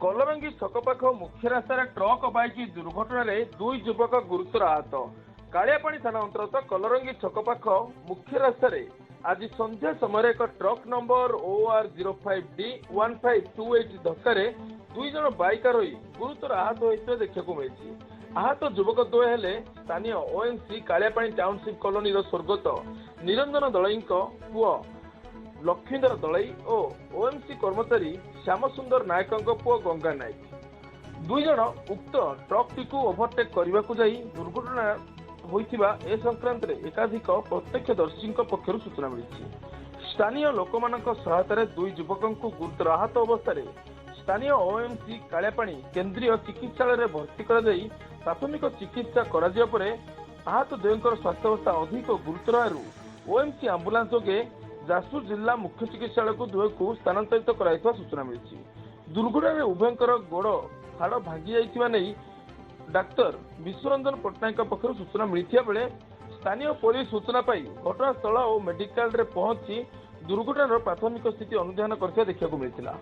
କଲରଙ୍ଗୀ ଛକ ପାଖ ମୁଖ୍ୟ ରାସ୍ତାରେ ଟ୍ରକ୍ ବାଇକ୍ ଦୁର୍ଘଟଣାରେ ଦୁଇ ଯୁବକ ଗୁରୁତର ଆହତ। କାଳିଆପାଣି ଥାନା ଅନ୍ତର୍ଗତ କଲରଙ୍ଗୀ ଛକ ପାଖ ମୁଖ୍ୟ ରାସ୍ତାରେ ଆଜି ସନ୍ଧ୍ୟା ସମୟରେ ଏକ ଟ୍ରକ୍ ନମ୍ବର ଓ ଆର୍ 05 ଡି 1528 ଧକ୍କାରେ ଦୁଇ ଜଣ ବାଇକ୍ ଆରୋହୀ ଗୁରୁତର ଆହତ ହୋଇଥିବା ଦେଖିବାକୁ ମିଳିଛି। ଆହତ ଯୁବକ ଦ୍ୱୟ ହେଲେ ସ୍ଥାନୀୟ ଓଏମସି କାଳିଆପାଣି ଟାଉନସିପ୍ କଲୋନୀର ସ୍ୱର୍ଗତ ନିରଞ୍ଜନ ଦଳେଇଙ୍କ ପୁଅ ଲକ୍ଷ୍ମୀଧର ଦଳେଇ ଓ ଓଏମସି କର୍ମଚାରୀ ଶ୍ୟାମସୁନ୍ଦର ନାୟକଙ୍କ ପୁଅ ଗଙ୍ଗା ନାୟକ। ଦୁଇ ଜଣ ଉକ୍ତ ଟ୍ରକ୍ଟିକୁ ଓଭରଟେକ୍ କରିବାକୁ ଯାଇ ଦୁର୍ଘଟଣା ହୋଇଥିବା ଏ ସଂକ୍ରାନ୍ତରେ ଏକାଧିକ ପ୍ରତ୍ୟକ୍ଷଦର୍ଶୀଙ୍କ ପକ୍ଷରୁ ସୂଚନା ମିଳିଛି। ସ୍ଥାନୀୟ ଲୋକମାନଙ୍କ ସହାୟତାରେ ଦୁଇ ଯୁବକଙ୍କୁ ଗୁରୁତର ଆହତ ଅବସ୍ଥାରେ ସ୍ଥାନୀୟ ଓଏମସି କାଳିଆପାଣି କେନ୍ଦ୍ରୀୟ ଚିକିତ୍ସାଳୟରେ ଭର୍ତ୍ତି କରାଯାଇ ପ୍ରାଥମିକ ଚିକିତ୍ସା କରାଯିବା ପରେ ଆହତ ଦ୍ୱୟଙ୍କର ସ୍ୱାସ୍ଥ୍ୟାବସ୍ଥା ଅଧିକ ଗୁରୁତର ହେବାରୁ ଓଏମସି ଆମ୍ବୁଲାନ୍ସ ଯୋଗେ ଯାଜପୁର ଜିଲ୍ଲା ମୁଖ୍ୟ ଚିକିତ୍ସାଳୟକୁ ଦୁହେଁକୁ ସ୍ଥାନାନ୍ତରିତ କରାଯାଇଥିବା ସୂଚନା ମିଳିଛି। ଦୁର୍ଘଟଣାରେ ଉଭୟଙ୍କର ଗୋଡ଼ ହାଡ଼ ଭାଙ୍ଗି ଯାଇଥିବା ନେଇ ଡାକ୍ତର ବିଶ୍ୱରଞ୍ଜନ ପଟ୍ଟନାୟକଙ୍କ ପକ୍ଷରୁ ସୂଚନା ମିଳିଥିବା ବେଳେ ସ୍ଥାନୀୟ ପୋଲିସ ସୂଚନା ପାଇ ଘଟଣାସ୍ଥଳ ଓ ମେଡିକାଲରେ ପହଞ୍ଚି ଦୁର୍ଘଟଣାର ପ୍ରାଥମିକ ସ୍ଥିତି ଅନୁଧ୍ୟାନ କରିଥିବା ଦେଖିବାକୁ ମିଳିଥିଲା।